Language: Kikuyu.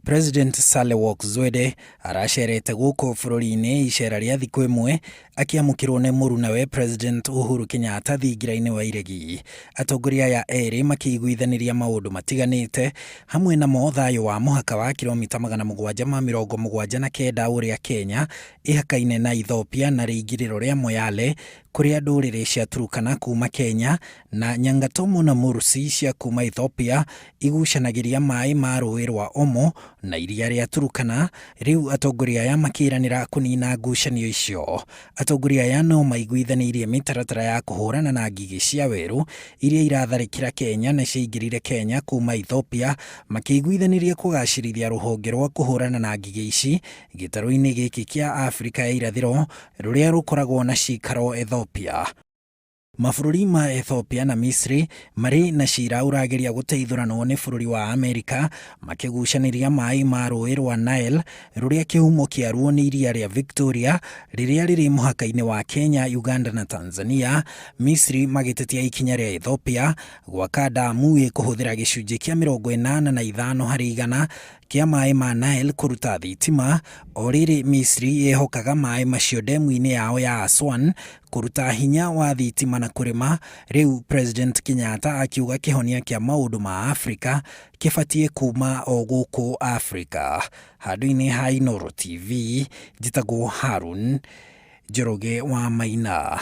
President Sahle-Work Zewde aracerete gũkũ bũrũri-inĩ icera rĩa thikũ ĩmwe akĩamũkĩrwo nĩ mũrunawe President Uhuru Kenyatta thingira-inĩ wa iregi. Atongoria aya erĩ makĩiguithanĩria maũndũ matiganĩte hamwe namo thayũ wa mũhaka wa kilomita 779 ũrĩa Kenya ĩhakaine na Ethiopia na rĩingĩrĩro rĩa Moyale kũrĩa ndũrĩrĩ cia Turkana kuma Kenya na Nyangatomo na Mursi cia kuma Ethiopia igucanagĩria maĩ ma rũĩ rwa Omo na iria rĩa Turkana. Rĩu atongoria aya makĩranĩra kũnina ngucanio icio. Atongoria aya no maiguithanĩirie mĩtaratara ya kũhũrana na ngigĩ cia werũ iria iratharĩkĩra Kenya na ciaingĩrire Kenya kuma Ethiopia, makĩiguithanĩria kũgacĩrithia rũhonge rwa kũhũrana na ngigĩ ici gĩtarũ-inĩ gĩkĩ kĩa Afrika ya irathĩro rũrĩa rũkoragwo na cikaro Ethiopia. Mabũrũri ma Ethiopia na Misri marĩ na cira ũrageria gũteithũranwo nĩ bũrũri wa Amerika makĩgucanĩria maĩ ma rũĩ rwa Nile rũrĩa kĩhumo kĩaruo nĩ iria rĩa Victoria rĩrĩa rĩrĩ mũhaka-inĩ wa Kenya, Uganda na Tanzania, Misri magĩtetia ikinya rĩa Ethiopia gwaka ndamu ĩkũhũthĩra gĩcunjĩ kĩa 85% kĩa maĩ ma Nile kũruta thitima, o rĩrĩ Misri yehokaga maĩ macio ndemu-inĩ yao ya Aswan kũruta hinya wa thitima na kũrĩma. Rĩu President Kenyatta akiuga kĩhonia kĩa maũndũ ma Afrika kĩbatiĩ kuma o gũkũ Afrika. Handũ-inĩ ha Inooro TV, njĩtagwo Harun Njoroge wa Maina.